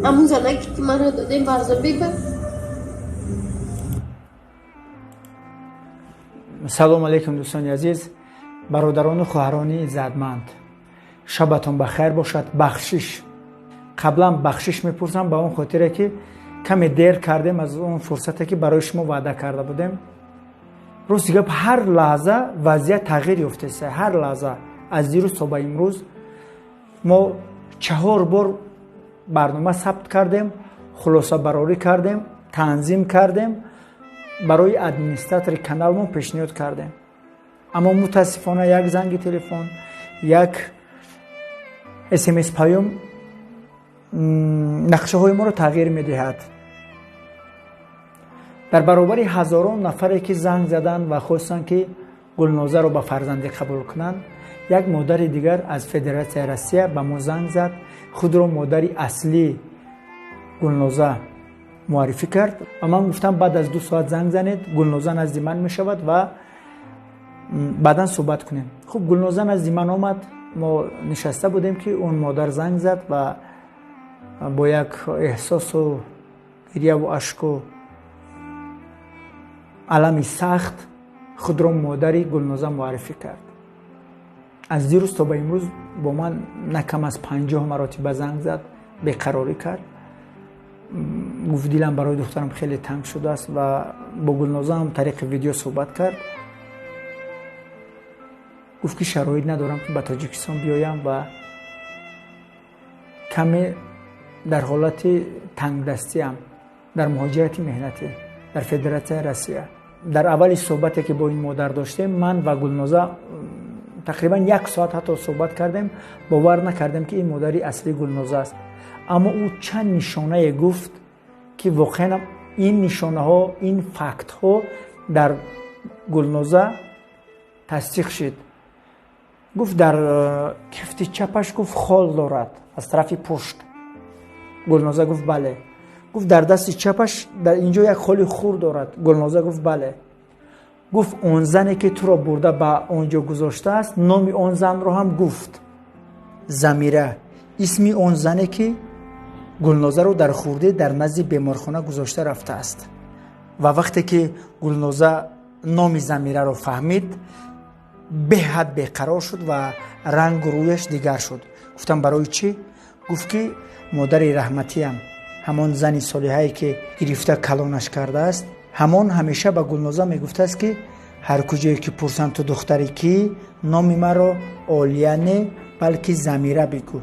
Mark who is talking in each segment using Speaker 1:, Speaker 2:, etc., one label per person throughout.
Speaker 1: Ҳамун занаке ки маро додем Варзобиба.
Speaker 2: Салом алейкум, дӯстони азиз, бародарону хоҳарони иззатманд, шабатон ба хайр бошад. Бахшиш, қаблан бахшиш мепурсам ба он хотире ки каме дер кардем аз он фурсате ки барои шумо ваъда карда будем. Рости гап, ҳар лаҳза вазъият тағйир ёфтеста, ҳар лаҳза. Аз дирӯз то ба имрӯз мо 4 бор барнома сабт кардем, хулосабарорӣ кардем, танзим кардем, барои администратори каналмон пешниҳод кардем. Аммо мутаассифона як занги телефон, як смс паём нақшаҳои моро тағйир медиҳад. Дар баробари ҳазорон нафаре ки занг заданд ва хостанд ки Гулнозаро ба фарзандӣ қабул кунанд, як модари дигар аз Федератсияи Россия ба мо занг зад, худро модари аслии Гулноза муаррифӣ кард ва ман гуфтам, баъд аз 2 соат занг занед, Гулноза назди ман мешавад ва баъдан суҳбат кунем. Хуб, Гулноза назди ман омад, мо нишаста будем ки он модар занг зад ва бо як эҳсосу гирьяву ашку алами сахт худро модари Гулноза муаррифӣ кард. Аз дирӯз то ба имрӯз бо ман на кам аз 50 маротиба занг зад, беқарорӣ кард, гуфт дилам барои духтарам хеле танг шудааст ва бо Гулноза ҳам тариқи видео суҳбат кард. Гуфт ки шароит надорам ки ба Тоҷикистон биёям ва каме дар ҳолати тангдастиам дар муҳоҷирати меҳнатӣ дар Федератсияи Россия. Дар аввали суҳбате ки бо ин модар доштем, ман ва Гулноза тақрибан 1 соат ҳатто суҳбат кардем, бовар накардем ки ин модари аслии Гулноза аст. Аммо ӯ чанд нишонае гуфт ки воқеан ин нишонаҳо, ин фактҳо дар Гулноза тасдиқ шид. Гуфт дар кифти чапаш, гуфт, хол дорад аз тарафи пушт. Гулноза гуфт бале. Гуфт дар дасти чапаш дар инҷо як холи хур дорад. Гулноза гуфт бале. Гуфт он зане ки туро бурда ба он ҷо гузоштааст, номи он занро ҳам гуфт, Замира, исми он зане ки Гулнозаро дар хурдӣ дар назди беморхона гузошта рафтааст. Ва вақте ки Гулноза номи Замираро фаҳмид, беҳад беқарор шуд ва рангу рӯяш дигар шуд. Гуфтам барои чӣ? Гуфт ки модари раҳматиям, ҳамон зани солиҳае ки гирифта калонаш кардааст, ҳамон ҳамеша ба Гулноза мегуфтааст ки ҳар куҷое ки пурсанд ту духтари кӣ, номи маро Олия не, балки Замира бигӯ.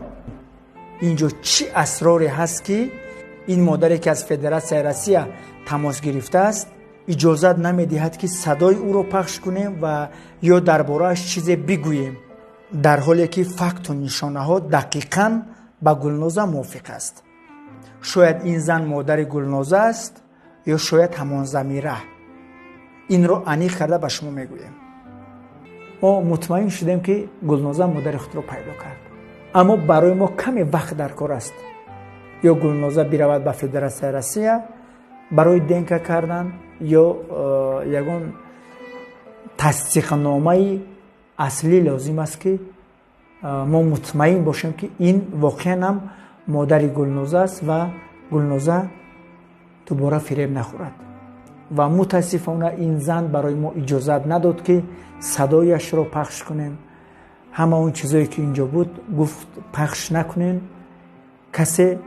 Speaker 2: Инҷо чӣ асроре ҳаст ки ин модаре ки аз Федератсияи Россия тамос гирифтааст иҷозат намедиҳад ки садои ӯро пахш кунем ва ё дар борааш чизе бигӯем, дар ҳоле ки факту нишонаҳо дақиқан ба Гулноза мувофиқ аст. Шояд ин зан модари Гулноза аст ё шояд ҳамон Замира. Инро аниқ карда ба шумо мегӯем. Мо мутмаин шудем ки Гулноза модари худро пайдо кард, аммо барои мо каме вақт дар кор аст. Ё Гулноза биравад ба Федератсияи Россия барои ДНК кардан ё ягон тасдиқномаи аслӣ лозим аст ки мо мутмаин бошем ки ин воқеан ҳам модари Гулноза аст ва Гулноза дубора фиреб нахӯрад. Ва мутаассифона ин зан барои мо иҷозат надод ки садояшро пахш кунем. Ҳама он чизое ки инҷо буд гуфт пахш накунем, касе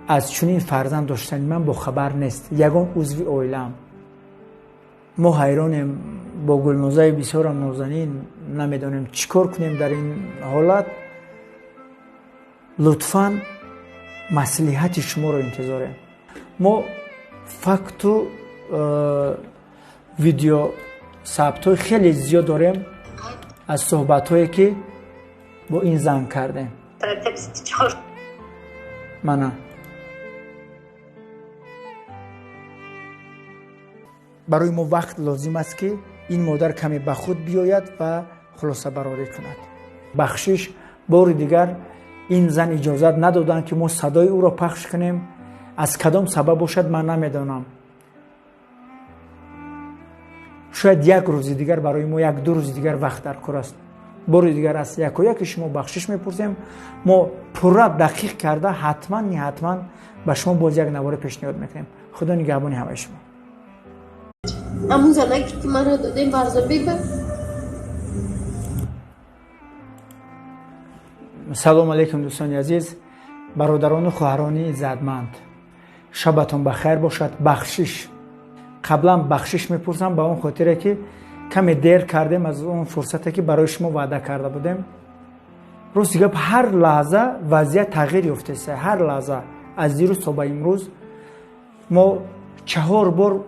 Speaker 2: аз чунин фарзанд доштани ман бохабар нест, ягон узви оилаам. Мо ҳайронем бо Гулнозаи бисёрам нозанин, намедонем чӣ кор кунем дар ин ҳолат. Лутфан маслиҳати шуморо интизорем. Мо факту видео сабтҳои хеле зиёд дорем аз суҳбатҳое ки бо ин зан кардем. Мана барои мо вақт лозим аст ки ин модар каме ба худ биёяд ва хулосабарорӣ кунад. Бахшиш, бори дигар ин зан иҷозат надоданд ки мо садои ӯро пахш кунем. Аз кадом сабаб бошад ман намедонам. Шояд як рӯзи дигар барои мо, 1-2 рӯзи дигар вақт дар кор аст. Бори дигар аз якояки шумо бахшиш мепурсем. Мо пурра дақиқ карда ҳатман ҳатман ба шумо боз як наворе пешниҳод мекунем. Худо нигаҳбони ҳамаи шумо.
Speaker 1: Ҳамун занаке ки маро додем Варзобиба.
Speaker 2: Салом алейкум, дӯстони азиз, бародарону хоҳарони иззатманд. Шабатон ба хайр бошад. Бахшиш, қаблан бахшиш мепурсам ба он хотире ки каме дер кардем аз он фурсате ки барои шумо ваъда карда будем. Рости гап, ҳар лаҳза вазъият тағйир ёфтааст. Ҳар лаҳза аз дирӯз то ба имрӯз мо 4 бор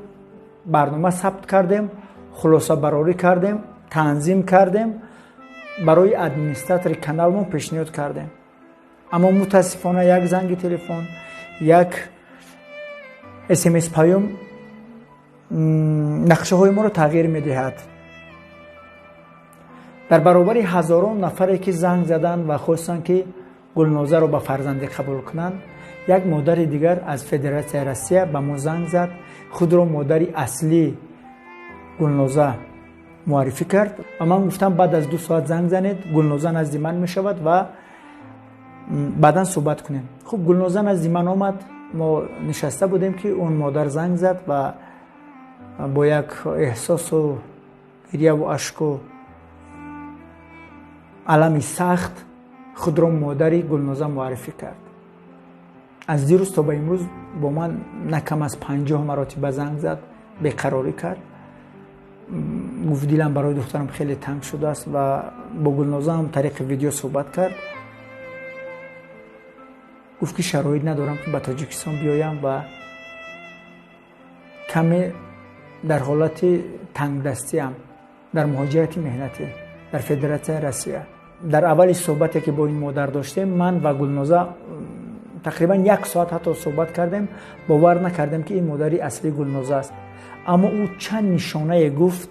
Speaker 2: барнома сабт кардем, хулосабарорӣ кардем, танзим кардем, барои администратори каналмон пешниҳод кардем. Аммо мутаассифона як занги телефон, як смс паём нақшаҳои моро тағйир медиҳад. Дар баробари ҳазорон нафаре ки занг заданд ва хостанд ки Гулнозаро ба фарзандӣ қабул кунанд, як модари дигар аз Федератсияи Россия ба мо занг зад, худро модари аслии Гулноза муаррифӣ кард ва ман гуфтам баъд аз 2 соат занг занед, Гулноза назди ман мешавад ва баъдан суҳбат кунем. Хуб, Гулноза назди ман омад, мо нишаста будем ки он модар занг зад ва бо як эҳсосу гиряву ашку алами сахт худро модари Гулноза муаррифӣ кард. Аз дирӯз то ба имрӯз бо ман на кам аз 50 маротиба занг зад, беқарорӣ кард. Гуфт дилам барои духтарам хеле танг шудааст ва бо Гулноза ҳам тариқи видео суҳбат кард. Гуфт ки шароит надорам ки ба Тоҷикистон биёям ва каме дар ҳолати тангдастиам дар муҳоҷирати меҳнатӣ дар Федератсияи Россия. Дар аввали суҳбате ки бо ин модар доштем, ман ва Гулноза тақрибан 1 соат ҳатто суҳбат кардем, бовар накардем ки ин модари аслии Гулноза аст. Аммо ӯ чанд нишонае гуфт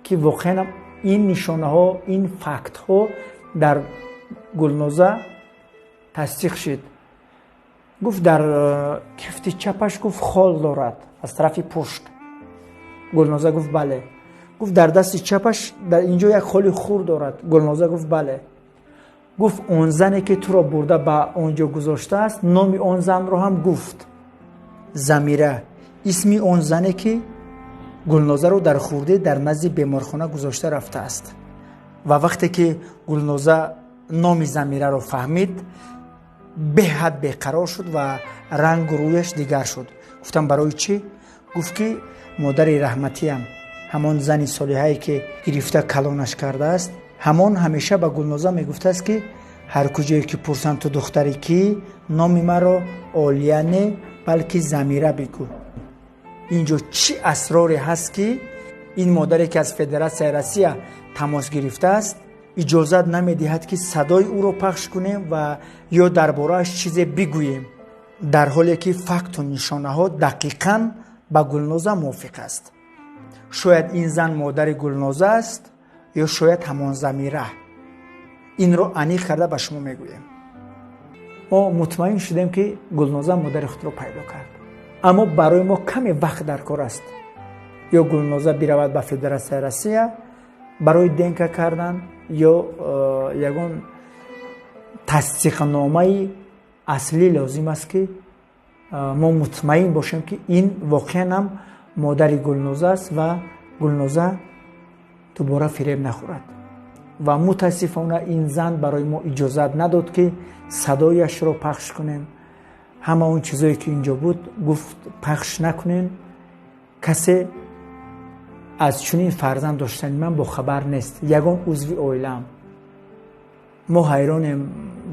Speaker 2: ки воқеан ин нишонаҳо, ин фактҳо дар Гулноза тасдиқ шид. Гуфт дар кифти чапаш гуфт хол дорад аз тарафи пушт. Гулноза гуфт бале. Гуфт дар дасти чапаш дар инҷо як холи хур дорад. Гулноза гуфт бале. Гуфт он зане ки туро бурда ба он ҷо гузоштааст, номи он занро ҳам гуфт. Замира, исми он зане ки Гулнозаро дар хурдӣ дар назди беморхона гузошта рафтааст. Ва вақте ки Гулноза номи Замираро фаҳмид, беҳад беқарор шуд ва рангу рӯяш дигар шуд. Гуфтам барои чӣ? Гуфт ки модари раҳматиям, ҳамон зани солиҳае ки гирифта калонаш кардааст, ҳамон ҳамеша ба Гулноза мегуфтааст ки ҳар куҷое ки пурсанд ту духтари кӣ, номи маро Олия не, балки Замира бигӯ. Инҷо чӣ асроре ҳаст ки ин модаре ки аз Федератсияи Россия тамос гирифтааст, иҷозат намедиҳад ки садои ӯро пахш кунем ва ё дар борааш чизе бигӯем, дар ҳоле ки факту нишонаҳо дақиқан ба Гулноза мувофиқ аст. Шояд ин зан модари Гулноза аст ё шояд ҳамон Замира. Инро аниқ карда ба шумо мегӯем. Мо мутмаин шудем ки Гулноза модари худро пайдо кард. Аммо барои мо каме вақт дар кор аст. Ё Гулноза биравад ба Федератсияи Россия барои ДНК кардан ё ягон тасдиқномаи аслӣ лозим аст ки мо мутмаин бошем ки ин воқеан ҳам модари Гулноза аст ва Гулноза дубора фиреб нахӯрад. Ва мутаассифона ин зан барои мо иҷозат надод ки садояшро пахш кунем. Ҳама он чизое ки инҷо буд гуфт пахш накунем, касе аз чунин фарзанд доштани ман бохабар нест, ягон узви оилаам. Мо ҳайронем,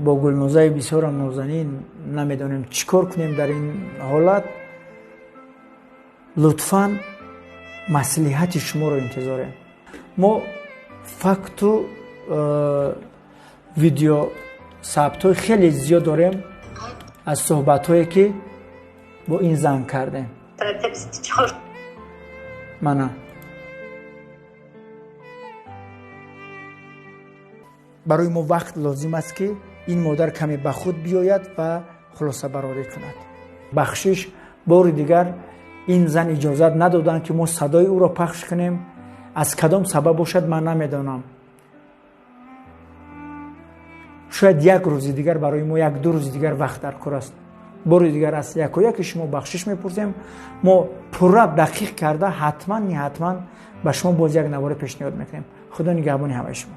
Speaker 2: бо Гулнозаи бисёрам нозанин намедонем чӣ кор кунем дар ин ҳолат. Лутфан маслиҳати шуморо интизорем. Мо факту видео сабтҳои хеле зиёд дорем аз суҳбатҳое ки бо ин зан кардем. Мана барои мо вақт лозим аст ки ин модар каме ба худ биёяд ва хулосабарорӣ кунад. Бахшиш, бори дигар ин зан иҷозат надоданд ки мо садои ӯро пахш кунем. Аз кадом сабаб бошад ман намедонам. Шояд як рӯзи дигар барои мо, як-ду рӯзи дигар вақт дар кор аст. Бори дигар аз якояки шумо бахшиш мепурсем. Мо пурра дақиқ карда ҳатман не ҳатман ба шумо боз як навора пешниҳод мекунем. Худо нигаҳбони ҳамаи шумо.